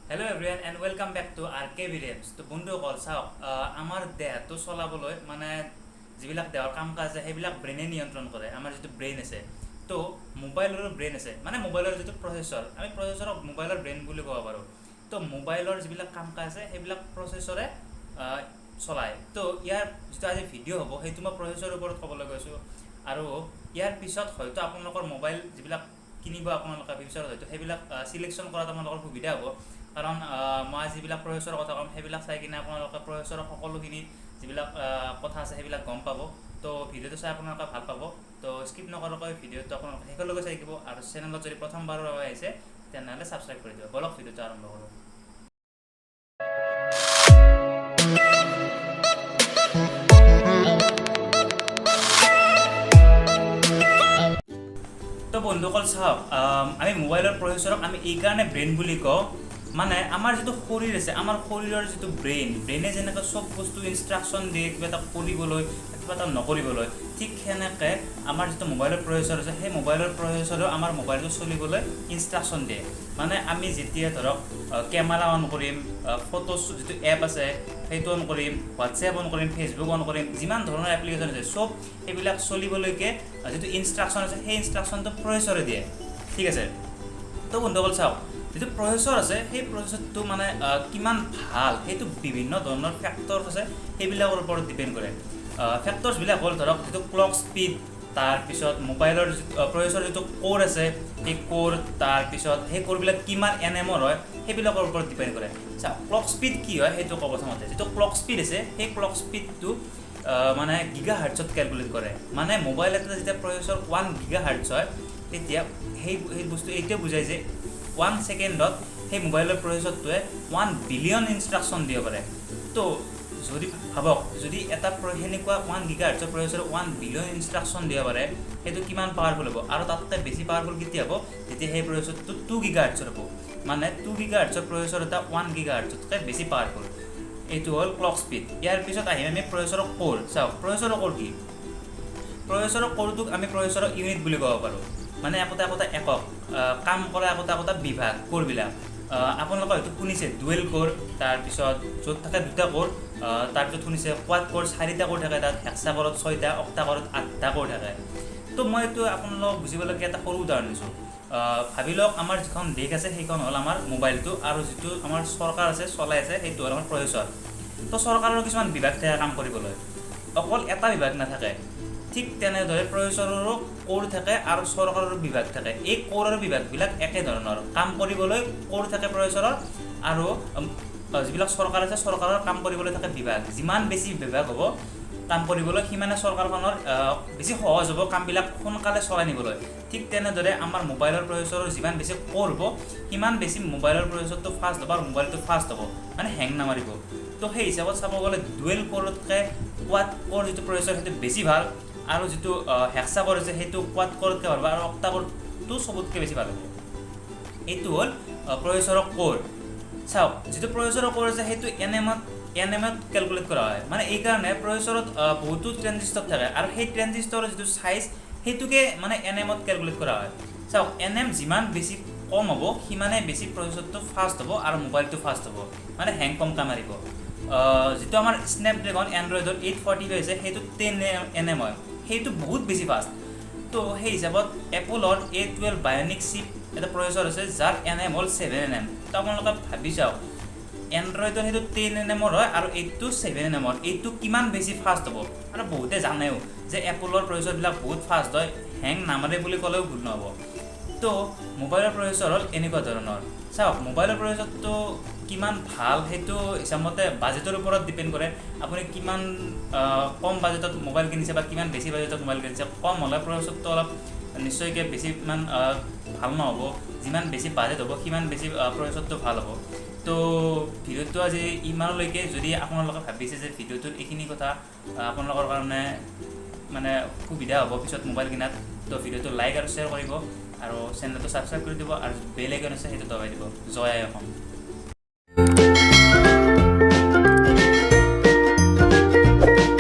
Hello everyone and welcome back to RK ভিডিএমছ। তো বন্ধুসকল, চাওক, আমাৰ দেহটো চলাবলৈ মানে যিবিলাক দেহৰ কাম কাজ আছে, সেইবিলাক ব্ৰেইনে নিয়ন্ত্ৰণ কৰে, আমাৰ যিটো ব্ৰেইন আছে। তো মোবাইলৰো ব্ৰেইন আছে, মানে মোবাইলৰ যিটো প্ৰচেছৰ, আমি প্ৰচেছৰক মোবাইলৰ ব্ৰেইন বুলি ক'ব পাৰোঁ। তো মোবাইলৰ যিবিলাক কাম কাজ আছে, সেইবিলাক প্ৰচেছৰে চলায়। তো ইয়াৰ যিটো আজি ভিডিঅ' হ'ব, সেইটো মই প্ৰচেছৰৰ ওপৰত ক'বলৈ গৈছোঁ। আৰু ইয়াৰ পিছত হয়তো আপোনালোকৰ মোবাইল যিবিলাক কিনিব আপোনালোকে ফিউচাৰত, হয়তো সেইবিলাক চিলেকশ্যন কৰাত আপোনালোকৰ সুবিধা হ'ব, কাৰণ মই যিবিলাক প্ৰচেছৰৰ কথা ক'ম, সেইবিলাক চাই কিনে আপোনালোকে প্ৰচেছৰৰ সকলোখিনি যিবিলাক কথা আছে, সেইবিলাক গম পাব। তো ভিডিঅ'টো চাই আপোনালোকে ভাল পাব। তো স্কিপ নকৰাকৈ ভিডিঅ'টো আপোনালোকে শেষলৈকে চাই থাকিব আৰু চেনেলত যদি প্ৰথমবাৰৰ বাবে আহিছে, তেনেহ'লে ছাবস্ক্ৰাইব কৰি দিব। বলক, ভিডিঅ'টো আৰম্ভ কৰোঁ। তো বন্ধুসকল, চাওক, আমি মোবাইলৰ প্ৰচেছৰক আমি এইকাৰণে ব্ৰেইন বুলি কওঁ, মানে আমাৰ যিটো শৰীৰ আছে, আমাৰ শৰীৰৰ যিটো ব্ৰেইন, ব্ৰেইনে যেনেকৈ চব বস্তু ইনষ্ট্ৰাকশ্যন দিয়ে কিবা এটা কৰিবলৈ, কিবা এটা নকৰিবলৈ, ঠিক সেনেকৈ আমাৰ যিটো মোবাইলৰ প্ৰচেছৰ আছে, সেই মোবাইলৰ প্ৰচেছৰেও আমাৰ মোবাইলটো চলিবলৈ ইনষ্ট্ৰাকশ্যন দিয়ে। মানে আমি যেতিয়া ধৰক কেমেৰা অন কৰিম, ফটো যিটো এপ আছে সেইটো অন কৰিম, হোৱাটছএপ অন কৰিম, ফেচবুক অন কৰিম, যিমান ধৰণৰ এপ্লিকেশ্যন আছে চব সেইবিলাক চলিবলৈকে যিটো ইনষ্ট্ৰাকশ্যন আছে, সেই ইনষ্ট্ৰাকশ্যনটো প্ৰচেছৰে দিয়ে, ঠিক আছে? তো বন্ধুসকল, চাওক, যিটো প্ৰচেছৰ আছে, সেই প্ৰচেছৰটো মানে কিমান ভাল, সেইটো বিভিন্ন ধৰণৰ ফেক্টৰ্ছ আছে, সেইবিলাকৰ ওপৰত ডিপেণ্ড কৰে। ফেক্টৰ্ছবিলাক হ'ল ধৰক যিটো ক্লক স্পীড, তাৰপিছত মোবাইলৰ প্ৰচেছৰ যিটো ক'ৰ আছে, সেই ক'ৰ, তাৰপিছত সেই ক'ৰবিলাক কিমান এন এমৰ হয়, সেইবিলাকৰ ওপৰত ডিপেণ্ড কৰে। চাওক, ক্লক স্পীড কি হয় সেইটো কওঁ প্ৰথমতে। যিটো ক্লক স্পীড আছে, সেই ক্লক স্পীডটো মানে গিগা হাৰ্টছত কেলকুলেট কৰে। মানে মোবাইল এটা যেতিয়া প্ৰচেছৰ 1 গিগা হাৰ্টছ হয়, তেতিয়া সেই সেই বস্তু এইটোৱে বুজায় যে 1 ছেকেণ্ডত সেই মোবাইলৰ প্ৰচেছৰটোৱে 1 বিলিয়ন ইনষ্ট্ৰাকশ্যন দিব পাৰে। তো যদি ভাবক, যদি এটা সেনেকুৱা 1 গিগা হাৰ্টছৰ প্ৰচেছৰ 1 বিলিয়ন ইনষ্ট্ৰাকশ্যন দিব পাৰে, সেইটো কিমান পাৱাৰফুল হ'ব? আৰু তাতকৈ বেছি পাৱাৰফুল কেতিয়া হ'ব? যেতিয়া সেই প্ৰচেছৰটো 2 গিগা হাৰ্টছৰ হ'ব। মানে 2 গিগা হাৰ্টছৰ প্ৰচেছৰ এটা 1 গিগা হাৰ্টছতকৈ বেছি পাৱাৰফুল। এইটো হ'ল ক্লক স্পীড। ইয়াৰ পিছত আহিম আমি প্ৰচেছৰৰ ক'ৰ। চাওক, প্ৰচেছৰৰ ক'ৰ কি? প্ৰচেছৰৰ ক'ৰটোক আমি প্ৰচেছৰৰ ইউনিট বুলি ক'ব পাৰোঁ। মানে একোটা একোটা একক, কাম কৰা একোটা একোটা বিভাগ ক'ৰবিলাক। আপোনালোকে হয়তো শুনিছে ডুৱেল ক'ৰ, তাৰপিছত য'ত থাকে দুটা ক'ৰ, তাৰপিছত শুনিছে কোৱাড ক'ৰ, চাৰিটা ক'ৰ থাকে তাত, হেক্সা ক'ৰত ছয়টা, অক্টা ক'ৰত আঠটা ক'ৰ থাকে। তো মই এইটো আপোনালোকক বুজিবলৈকে এটা সৰু উদাহৰণ দিছোঁ। ভাবি লওক, আমাৰ যিখন দেশ আছে সেইখন হ'ল আমাৰ মোবাইলটো আৰু যিটো আমাৰ চৰকাৰ আছে, চলাই আছে, সেইটো হ'ল আমাৰ প্ৰচেছৰ। তো চৰকাৰৰ কিছুমান বিভাগ থাকে কাম কৰিবলৈ, অকল এটা বিভাগ নাথাকে। ঠিক তেনেদৰে প্ৰচেছৰৰো ক'ৰ থাকে আৰু চৰকাৰৰো বিভাগ থাকে। এই ক'ৰ আৰু বিভাগবিলাক একে ধৰণৰ। কাম কৰিবলৈ ক'ৰ থাকে প্ৰচেছৰৰ আৰু যিবিলাক চৰকাৰ আছে, চৰকাৰৰ কাম কৰিবলৈ থাকে বিভাগ। যিমান বেছি বিভাগ হ'ব কাম কৰিবলৈ, সিমানে চৰকাৰখনৰ বেছি সহজ হ'ব কামবিলাক সোনকালে চলাই নিবলৈ। ঠিক তেনেদৰে আমাৰ মোবাইলৰ প্ৰচেছৰৰ যিমান বেছি ক'ৰ হ'ব, সিমান বেছি মোবাইলৰ প্ৰচেছৰটো ফাষ্ট হ'ব আৰু মোবাইলটো ফাষ্ট হ'ব, মানে হেং নামাৰিব। তো সেই হিচাপত চাব গ'লে ডুৱেল ক'ৰতকৈ কোৱাড ক'ৰ যিটো প্ৰচেছৰ, সেইটো বেছি ভাল আৰু যিটো হেক্সা ক'ৰ আছে, সেইটো কোৱাড ক'ৰতকৈ ভাল হ'ব আৰু অক্টা ক'ৰটো চবতকৈ বেছি ভাল হ'ব। এইটো হ'ল প্ৰচেছৰৰ ক'ৰ। চাওক, যিটো প্ৰচেছৰৰ ক'ৰ আছে, সেইটো এন এমত কেলকুলেট কৰা হয়। মানে এইকাৰণে প্ৰচেছৰত বহুতো ট্ৰেনজিষ্টৰ থাকে আৰু সেই ট্ৰেনজিষ্টৰৰ যিটো চাইজ, সেইটোকে মানে এন এমত কেলকুলেট কৰা হয়। চাওক, এন এম যিমান বেছি কম হ'ব, সিমানে বেছি প্ৰচেছৰটো ফাষ্ট হ'ব আৰু মোবাইলটো ফাষ্ট হ'ব, মানে হেং কমকৈ মাৰিব। যিটো আমাৰ স্নেপড্ৰেগন এণ্ড্ৰইডৰ 845 আছে, সেইটো 10 এন এম হয়, সেইটো বহুত বেছি ফাষ্ট। তো সেই হিচাপত এপলৰ এ 12 বায়নিক চিপ এটা প্ৰচেছৰ আছে, যাৰ এন এম হ'ল 7 এন এম। তো আপোনালোকে ভাবি চাওক, এণ্ড্ৰইডৰ সেইটো 10 এন এমৰ হয় আৰু এইটো 7 এন এমৰ, এইটো কিমান বেছি ফাষ্ট হ'ব? আৰু বহুতে জানেও যে এপলৰ প্ৰচেছৰবিলাক বহুত ফাষ্ট হয়, হেং নামাৰে বুলি ক'লেও ভুল নহ'ব। তো মোবাইলৰ প্ৰচেছৰ হ'ল এনেকুৱা ধৰণৰ। চাওক, মোবাইলৰ প্ৰচেছৰটো কিমান ভাল, সেইটো হিচাপমতে বাজেটৰ ওপৰত ডিপেণ্ড কৰে। আপুনি কিমান কম বাজেটত মোবাইল কিনিছে বা কিমান বেছি বাজেটত মোবাইল কিনিছে। কম হ'লে প্ৰচেছৰটো অলপ নিশ্চয়কৈ বেছি ইমান ভাল নহ'ব। যিমান বেছি বাজেট হ'ব, সিমান বেছি প্ৰচেছৰটো ভাল হ'ব। তো ভিডিঅ'টো আজি ইমানলৈকে। যদি আপোনালোকে ভাবিছে যে ভিডিঅ'টোত এইখিনি কথা আপোনালোকৰ কাৰণে মানে সুবিধা হ'ব পিছত মোবাইল কিনাত, তো ভিডিঅ'টো লাইক আৰু শ্বেয়াৰ কৰিব আৰু চেনেলটো ছাবস্ক্ৰাইব কৰি দিব আৰু বেল আইকন আছে, সেইটো দবাই দিব। জয় আই অসম।